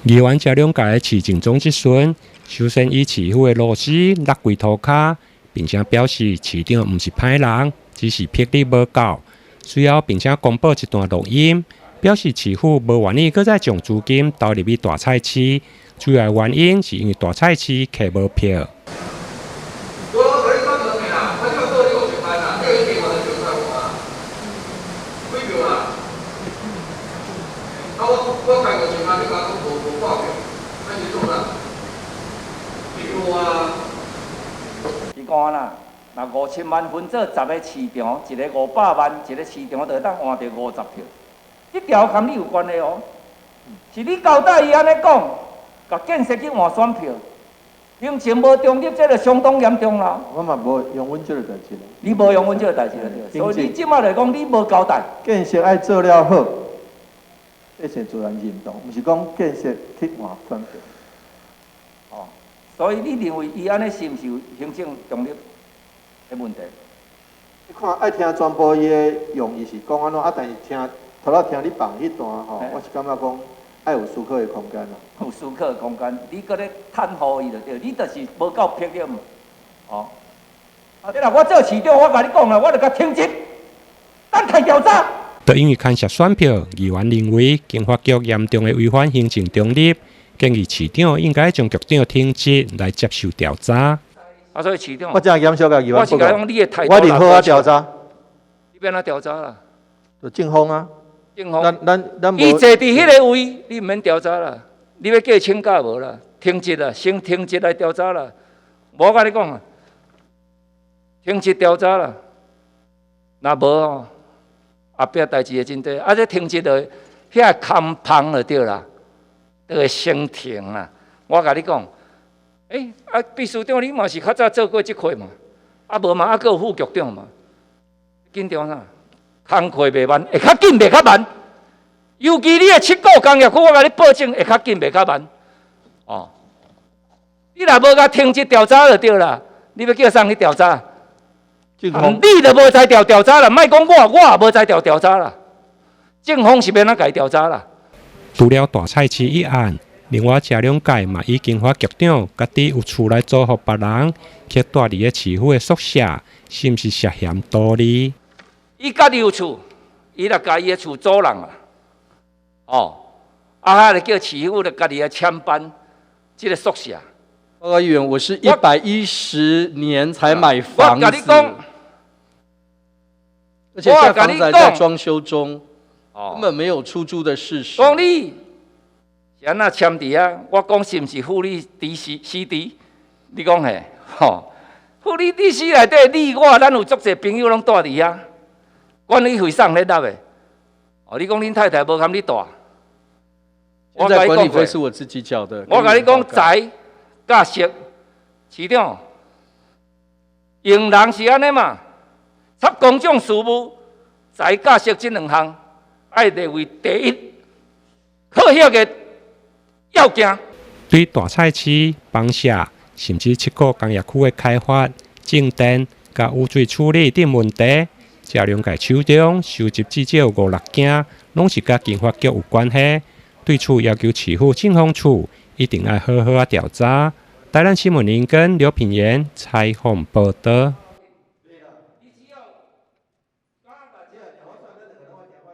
議員這兩屆的市政總質詢，首先以市府的螺絲落跪塗跤，並且表示市長毋是歹人，只是魄力無夠。隨後並且公布一段錄音，表示市府無願意閣再將資金投入去大菜市，主要原因是因為大菜市挃無票。我甲你講兩遍啦，我這個做你50萬啦，你一定我就出來啊，幾票啦？啊，我開50萬，你講講無無掛票，那是做啦？對啊。是講啦，若5000萬分做10個市場，一个500萬，一個市場就會當換著50票。這條佮你有關係哦，是你交代伊按呢講，共建設去換選票，行政無中立，這就相當嚴重啦。我嘛無容忍這个代誌。你無容忍這个代誌對，所以你這馬來講，你無交代。建設愛做了好，百姓自然認同，毋是講建設去換選票。哦，所以你認為伊按呢是毋是有行政中立的問題？你看愛聽全部伊的用意是講按怎，啊，但是聽頭仔聽你放彼段吼，我是感覺講愛有思考的空間啦。有思考的空間，你閣咧袒護伊就對，你就是無夠魄力嘛。哦，啊，你若我做市長，我共你講啦，我就共停職，等待調查。就因為牽涉選票，議員認為經發局嚴重的違反行政中立，建議市長應該將局長停職來接受調查。啊，所以市長，我真嚴肅共議員我是講你的態度。我認好啊調查。你欲按怎調查啦？就政風啊。政風。咱咱咱伊坐佇彼个位，你毋免調查啦。你欲叫伊請假無啦？停職啦，先停職來調查啦。無我共你講啊，停職調查啦。若無吼，後壁代誌會真濟。啊，這停職就遐空芳就對啦，就會先停啦。我共你講，欸，啊，秘書長你嘛是較早做過這塊嘛？啊，無嘛，啊，閣有副局長嘛？緊張啥？工課袂慢，會較緊袂較慢。尤其你的七股工業區，我共你保證會較緊袂較慢。哦，你若無共停職調查就對啦。你欲叫啥去調查？你就無才調調查啦，莫講我，我也無才調調查啦。政風是欲按怎共伊調查啦？除了大菜市一案，另外這兩屆嘛以經發局長家己有厝來租予別人，去蹛佇咧市府的宿舍，是毋是涉嫌圖利？伊家己有厝，伊若共伊的厝租人啊，哦，啊，彼个叫市府就家己來簽辦這个宿舍。報告議員，我是110年才買房子，我共你講，而且現在房子還在裝修中，根本沒有出租的事實。講你是按怎簽佇遐？我講是毋是富力 DC CD？你講嘿，吼，富力 DC 內底，你我咱有足濟朋友攏蹛佇遐，管理費啥人咧納的？哦，你講恁太太無含你蹛？現在管理費是我自己繳的。我共你講，財佮色，市長用人是按呢嘛？插公眾事務，財佮色這兩項，愛列為第一考核的要件。對大菜市、房舍，甚至七股工業區的開發、種電、佮污水處理等問題，這兩屆手中收集至少五六件，攏是佮經發局有關係。對此要求市府政風處一定愛好好仔調查。台南新聞林根劉品言採訪報導。